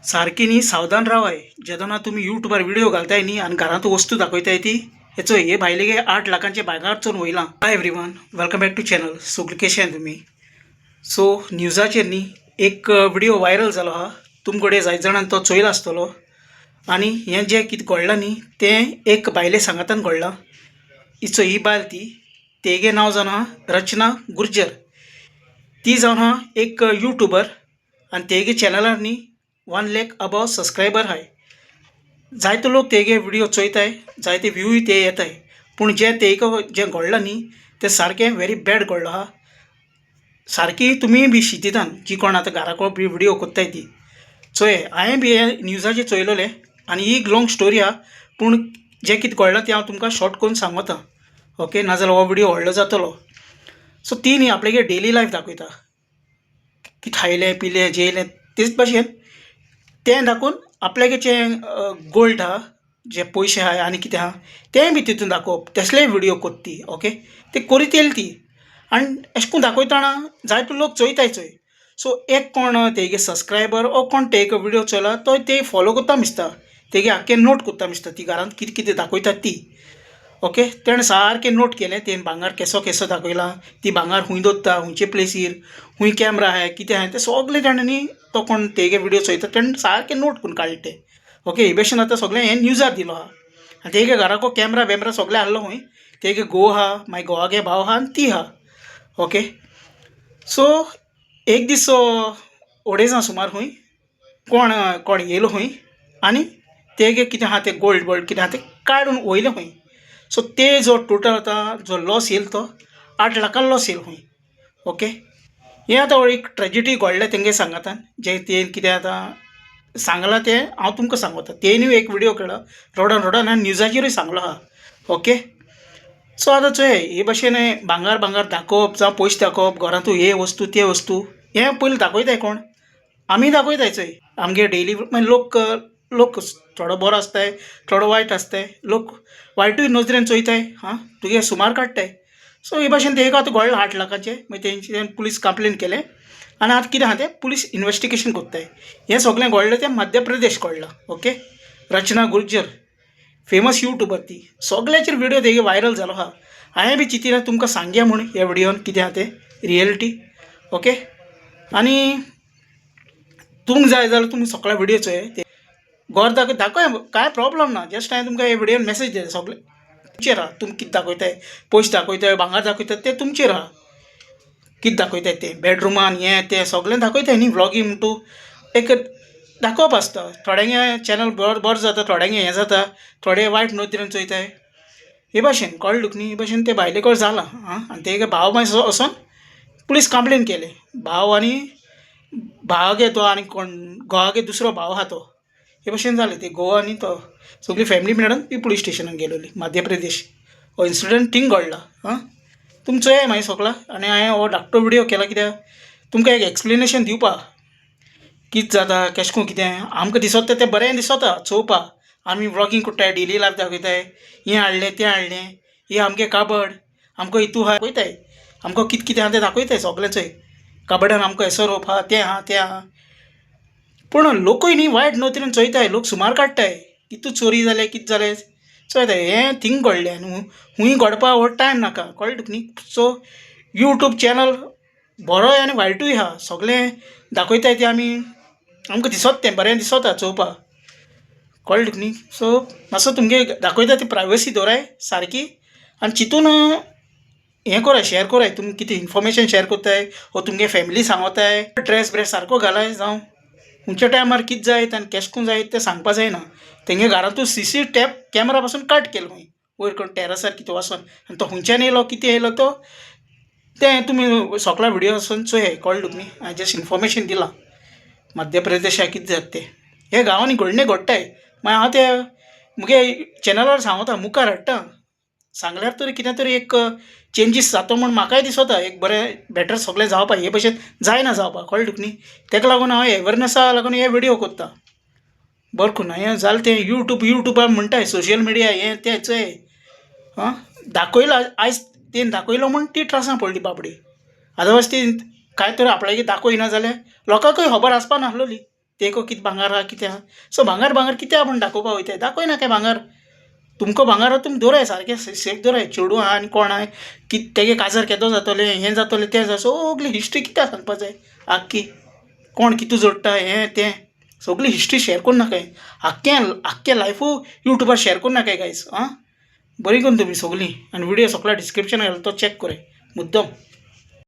सारकी न्ही सावधान रावाय जेदोना तुमी यूट्यूबार व्हिडिओ घालताय न्ही आनी घरांत वस्तू दाखयताय ती हेचो हे भायले 8 लाखांचे भांगर चोरून वयलां. Hi everyone, welcome back to channel. सगळीं कशें तुमी? सो न्यूजाचेर न्ही एक व्हिडिओ व्हायरल जालो आहा. तुमकडे जायत जाणान तो चोयला आसतलो आनी हें जें कितें घडलां न्ही तें एक बायले सांगातान घडलां. हिचो ही बायल ती तेगे नांव जावन आहा रचना गुर्जर. ती जावन आहा एक यूट्यूबर आनी तेगे चॅनलार न्ही 1 लॅक अबव सबस्क्रायबर आहाय. जायते लोक तेगे व्हिडियो चोयताय, जायते व्यूय ते येताय. पूण जें तेका जें घडलां न्ही तें सारकें व्हेरी बॅड घडलो आहा. सारकी तुमी बी शितिदान जी कोण आतां घराको बी व्हिडियो कोत्ताय ती चोय. हांवें बी हें न्यूजाचेर चोयलोलें आनी ही एक लाँग स्टोरी आहा, पूण जें कितें घडलां तें हांव तुमकां शॉर्ट करून सांगता, ओके? नाजाल्यार हो व्हिडियो व्हडलो जातलो. सो ती न्ही आपल्यागे डेली लायफ दाखयता की खायलें, पिलें, जेयलें. तेच भाशेन तें दाखोवन आपल्यागे जें गोल्ड आहा, जे पयशे आहाय आनी कितें आहा तेंय बी तितून दाखोवप, तसलेय व्हिडियो कोत्ता ती, ओके? ते करीत येयली ती आनी अशें करून दाखयतना जायते लोक चोयताय चोय. सो एक कोण तेगे सबस्क्रायबर ओ कोण तेगे व्हिडियो चोयला, तो ते फॉलो कोत्ता दिसता, तेगे आख्खे नोट कोत्ता दिसता ती घरांत कितें कितें दाखयतात ती, ओके? तेणें सारकें नोट केलें, तेणें भांगर केसो केसो दाखयला, ती भांगर खूंय दवरता, खुंयचे प्लेसीर, खूंय कॅमरा आहाय, कितें आहाय, तें सगलें तेणें न्ही तो कोण तेगे व्हिडियो चोयता तेणें सारकें नोट करून काडलें तें, ओके? हे भशेन आतां सगळें हें न्यूजार दिलो आहा आनी तेगे घराको कॅमरा बॅमरा सगळें आहलो खूंय. तेगे घोव आहा, मागीर घोवागे भाव आहा आनी ती आहा, ओके? सो एक दीस अडेजां सुमार खूंय कोण कोण येयलो खूंय आनी तेगे कितें आहा तें गोल्ड बोल्ड कितें आहा तें काडून वयलें खूंय. सो ते जो टोटल आतां जो लॉस येयलो तो 8 लाखां लॉस येयलो खूंय, ओके? हें आतां एक ट्रेजिडी घडलें तेंगे सांगातान. जें तें कितें आतां सांगलां तें हांव तुमकां सांगता. तेणीय एक व्हिडियो केलो रडोन रडोन आनी न्यूजाचेरूय सांगलो आहा, ओके? सो आतां चोय, हे भाशेन भांगर भांगर दाखोवप जावं पयशे दाखोवप घरांतू, हे वस्तू ते वस्तू हें पयलीं दाखयताय कोण? आमी दाखयताय चोय आमगे डेली. मागीर लोक लोक थोडो बरो आसताय, थोडो वायट आसताय. लोक वायटूय नजरेन चोयताय, आं तुगे सुमार काडटाय. सो हे भाशेन तेका आतां घडलां 8 लाखाचें. मागीर तेंच्यान पुलीस कंप्लेन केलें आनी आतां कितें आहा तें पुलीस इनवेस्टिगेशन कोत्ताय. हें सगळें घडलें तें मध्य प्रदेश घडलां, ओके? रचना गुर्जर फेमस यूट्यूबर ती. सगळ्याचेर व्हिडियो तेगे व्हायरल जालो आहा. हांवें बी चिंतिना तुमकां सांगया म्हूण ह्या व्हिडियोन कितें आहा तें रियलिटी, ओके? आनी तुमकां जाय जाल्यार तुमी सगळे व्हिडियो चोय. ते घर दाखय दाखय, कांय प्रॉब्लम ना. जस्ट हांवें तुमकां हे व्हिडियोन मॅसेज दिता, सगळें तुमचेर आहा. तुमी कितें दाखयताय, पयशे दाखयताय, भांगर दाखयतात, तें तुमचेर आहा. कितें दाखयताय तें बेडरुमान हें तें सगळें दाखयताय न्ही. व्लॉगींग म्हणटू एक दाखोवप आसता. थोड्यांगे चॅनल बरो बरो जाता, थोड्यांगे हें जाता, थोडे वायट नदरेन चोयताय. हे भाशेन कळ्ळें तुका न्ही? हे भाशेन ते बायले कडेन जालां आं. आनी तेगे भाव मागीर वचोन पुलीस कंप्लेन केलें. भाव आनी भावागे तो आनी कोण घोवागे दुसरो भाव आहा तो. हे भाशेन जालें. ते घोव आनी तो सगळी फॅमिली मेळून ती पुलीस स्टेशनाक गेलोली. मध्य प्रदेश हो इन्सिडंट थिंग घडला. आं, तुमी चोयाय मागीर सगळो. आनी हांवें हो धाकटो व्हिडियो केला कित्याक तुमकां एक एक्सप्लेनेशन दिवपा कितें जाता, केशें कोन्न कितें आमकां दिसोता तें बरें दिसोता चोवपा. आमी व्लॉगींग कोत्ताय, डेली लायफ दाखयताय, हें हाडलें, तें हाडलें, हें आमगे काबड, आमकां हितू आहा दाखयताय, आमकां कितें कितें आहा तें दाखयताय सगळें. चोय, कबडान आमकां हेसो रोप आहा, तें आहा, तें आहा. पूण लोकूय न्ही वायट नदरेन चोयताय, लोक सुमार काडटाय, कितू चोरी जालें, कितें जालें चोयताय. हें थिंग घडलें न्हू, खूंय घडपा व्हड टायम नाका, कळ्ळें तुका न्ही? सो यूट्यूब चॅनल बरोय आनी वायटूय आहा. सगळें दाखयताय तें आमी आमकां दिसोता तें बरें दिसोता चोवपा, कळ्ळें तुका न्ही? सो मातसो तुमगे दाखयता ती प्रायवसी दवराय सारकी आनी चिंतून हें कोराय, शेअर कोराय. तुमी कितें इन्फॉर्मेशन शेअर कोत्ताय वो तुमगे फॅमिली सांगोताय, ड्रेस ब्रेस सारको घालाय. जावं खंयच्या टायमार कितें जायत आनी केशें कोन्न जायत तें सांगपा जायना. तेंगे घरांतू सीसी टॅप कॅमरा पासून कट केलो खूंय वयर कोण टॅरसार कितें वचोन आनी तो खुंयच्यान येयलो, कितें येयलो तो तें तुमी सगळो व्हिडियो वचोन चोयाय. कळ्ळें तुका न्ही? हांवें जस्ट इन्फॉर्मेशन दिलां. मध्य प्रदेशाक कितें जाता तें हे गांवांनी घडणे घडटाय. मागीर हांव ते मुगे चॅनलार सांगता, मुखार हाडटा. सांगल्यार तरी कितें तरी एक चेंजीस जाता म्हूण म्हाकाय दिसता. एक बरें बेटर सगळें जावपा. हे भशेन जायना जावपा, कळ्ळें तुका न्ही? तेका लागून हांव एवेरनसा लागून हे व्हिडियो कोत्ता. बरें करून हें जालें तें यूट्यूब यूट्यूबार म्हणटाय सोशल मिडिया हें तें चोय. आं, दाखयलां आयज तेणी दाखयलो म्हूण ती त्रासां पडली बाबडी. अदरवायज ती कांय तर आपल्यागे दाखयना जाल्यार लोकांकूय खबर आसपा नासलोली. तेको कितें भांगार आहा कितें आहा. सो भांगार भांगार कित्याक म्हूण दाखोवपा वयताय, दाखय नाकाय भांगार. तुमकां भांगार आहा तुमी दवराय सारकें सेफ दवराय. चेडूं आहा आनी कोण आहा कितें तेगे काजार केदो जातोलें, हें जातोलें तें जातलें, सगली हिस्ट्री कित्याक सांगपा जाय आख्खी. कोण कितू जोडटा हें तें सगली हिस्ट्री शेअर करूं नाकाय. आख्खें आख्खें लायफू यूट्यूबार शेअर करूं नाकाय गायज. आं, बरी करून तुमी सगलीं. आनी व्हिडियो सगळो डिस्क्रिप्शन घालता, तो चॅक कराय मुद्दम.